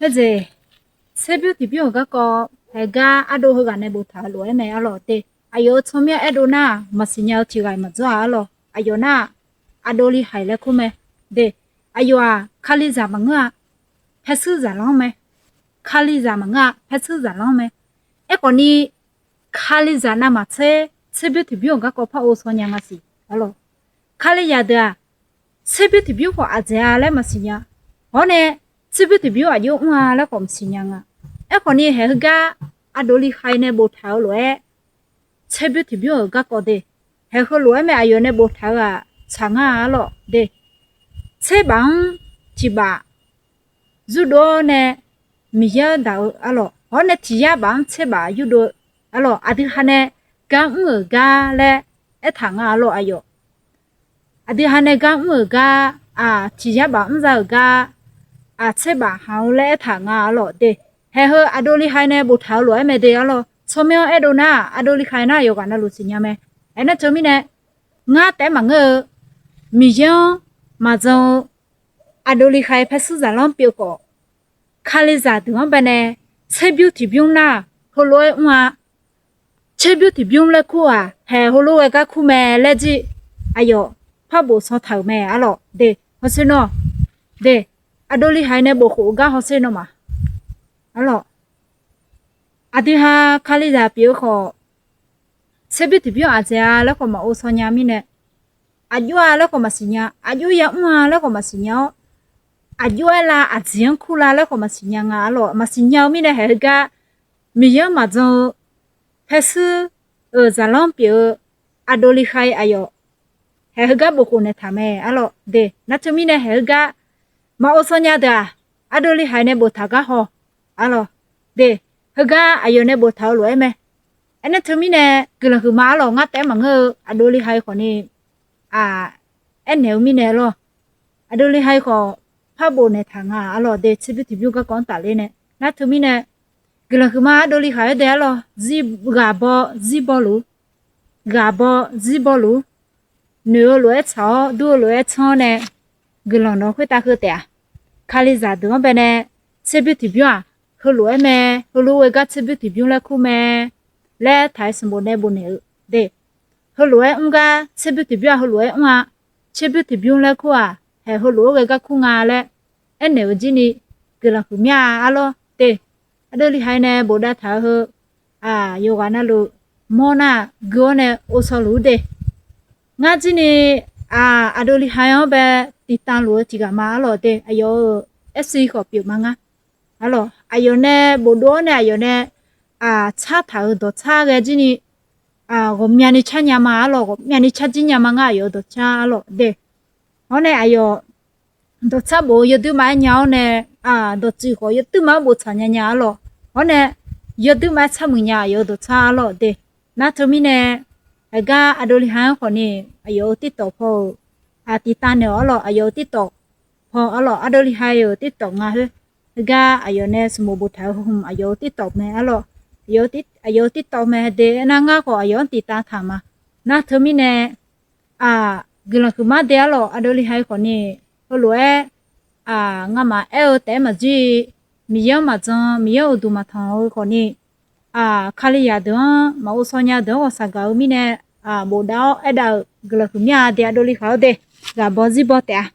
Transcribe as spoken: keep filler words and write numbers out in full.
Khoerjeq, tserbymr tiqbymr-euq garkawv haeqgar ardov heughaq nae boftaq-eu lof-aer mae arlawq de. Aqyawf-euq tsawrmyanr aerdov nar-aq, maqsiq nya-eu tiq ghaq maqdzawr-a arlawq. Aqyawf nar-aq, aqdovli haiq laer kur mae de. Aqyawf-aq, Kalizaq maqngeur-a, paershuir zaqlanr mae. Kalizaq maqngeur-a, paershuir zaqlanr mae. Aerkhawf ni, Kalizaq navmaqtser tserbymr tiqbymr-euq garkawv par ghovshaw nya nga siq arlawq. Kalizaq deuq-aq, tserbymr tiqbymr khawf aqdzaeq-a laer maqsiq nya. Hawr nae, tserbymr tiqbymr aqjox mr-a laer khawf maqsiq nya nga. Aerkhawf ni, haeq heugar aqdovli haiq nae boftaq-eu lof-aer, tserbymr tiqbymr-euq garkawv de. Haeq heulof-aer mae, aqyawf nae boftaq-eu-aq tsaq ngar-a arlawq de. Tserbaf-anr tiqbaf yurdov-awr nae Miqyaer-anr daq-eu arlawq. Hawr nae tiq yar baf-anr tserbaf yurdov-eu arlawq. Aqdui ha nae gar mr-euq gar laer aertaq nga arlawq aqyawf. Aqdui ha nae gar mr-euq gar, aq, tiq yar baf mr za-euq gar, aq, tserbaf haq-eu laer aertaq nga arlawq de. Haeq heu aqdovli haiq nae boftaq-eu lof-aer mae de arlawq. Tsawrmyanr aerdov nar-aq, aqdovli haiq nar yawqghaq navluf siqnya mae. Aernar teumirnae, ngar taef-aer maqngeur-eu, Miqyaer-anr maqjan-eu aqdovli haiq paershuir zaqlanr pyeuf khawf, Kalizaq deuq-anr bae nae tserbymr tiqbymr nar-aq heulof-aer mr-a. Tserbymr tiqbymr laer kur-aq, haeq heulof-aer gar kur mae laer jir aqyawf par bof shaw taq-euq mae arlawq de. Hawsher nawr de, aqdovli haiq nae bof khof-eu gar hawsher nawmaf arlawq. Aqdui ha Kalizaq pyeuf-eu khawf, tserbymr tiqbymr aqdzaeq-a laer khawf maqghovshaw nya mirnae, aqjox-a laer khawf maqsiq nya, aqjox yamr-a laer khawf maqsiq nya-awr, aqjox-aer la aqjeq-anr kur la laer khawf maqsiq nya nga arlawq. Maqsiq nya-eu mirnae haeq heugar Miqyaer-anr maqjan-eu paershuir-euq zaqlanr pyeuf-eu aqdovli haiq aqyawf haeq heugar bof khof naeqtaq mae arlawq de. Nar teumirnae haeq heugar maqghovshaw nya deuq-aq, aqdovli haiq nae boftaq gar haw arlawq de. Heugar aqyawf nae boftaq-eu lof-aer mae. Aernar teumirnae guiqlanq huiqma arlawq. Ngar taef-aer maqngeur-eu aqdovli haiq khawf ni, aq, aernaeq-eu mirnae lawr, aqdovli haiq khawf par bof naeqtaq nga arlawq de. Tserbymr tiqbymr garkawv-anr tafler nae. Nar teumirnae guiqlanq huiqma aqdovli haiq-aer de arlawq. Zir, ghaq baw zir baw luf, ghaq baw zir baw luf, noeq-eu lof-aer tsaq-awr dur-eu lof-aer tsanr-awr nae guiqlanq nawq khoertav heu taef-aq, Kalizaq deuq-anr bae nae tserbymr tiqbymr-aq heulof-aer mae, heulof-aer ghae gar tserbymr tiqbymr laer kur mae laer taq-aer sanqbof nae bofnaeq-eu de. Heulof-aer mr gar tserbymr tiqbymr-aq heulof-aer mr-a, tserbymr tiqbymr laer kur-aq haeq heulof-aer ghae gar kur nga laer aernaeq-eu jir ni guiqlanq huiqmya arlawq de. Aqdovli haiq nae bofdav taq-eu heu, aq, yawqghaq navluf mawr nar-aq gui-awr nae ghovshaw luf-ur de. Ngar jir ni, aq, aqdovli haiq-anr bae tiqtav luf-eu tiqghaq ma arlawq de. Aqyawf-euq aersiq khawf pyeuf ma ngar arlawq. Aqyawf nae bofdov-awr nae aqyawf nae, aq, tsartaq-euq dawqtsar ghae jir ni, aq, ghawqmyani tsar nya ma arlawq. Ghawqmyani tsar jir nya ma ngar aqyawf-euq dawqtsar arlawq de. Hawr nae aqyawf dawqtsar bof-eu yawduir maf-aer nya-awr nae, aq, dawqtsuif khawf yawduir maf-anr bof tsaq nya nya arlawq. Hawr nae yawduir maf-aer tsar muiq nya aqyawf-euq dawqtsar arlawq de. Nar teumirnae, heugar aqdovli haiq-anr khawf ni aqyawf-euq tirtawf paw-euq, aq, tiqtav naeq-awq arlawq. Aqyawf-euq tirtawf paw arlawq, aqdovli haiq-euq tirtawf nga khoer. Heugar aqyawf nae sanqbof boftaq-eu hmq aqyawf-euq tirtawf mae arlawq. Aqyawf-euq tirtawf mae de. Aernar ngar khawf aqyawf-anr tiqtav taq ma. Nar teumirnae, aq, guiqlanq huiqma de arlawq. Aqdovli haiq khawf ni heulof-aer, aq, ngamaf aer-eu taef-aer maqjir, Miqyaer-anr maqjan, Miqyaer-anr uqduq maqtanq-eu khawf ni, aq, Kalizaq deuq-anr maqghovshaw nya deuq-anr ghawqshaq gaq-eu mirnae, aq, bofdav-awr aerdav-euq guiqlanq huiqmya de. Aqdovli haiq-awr de, ghaq baw zir baw taef-a.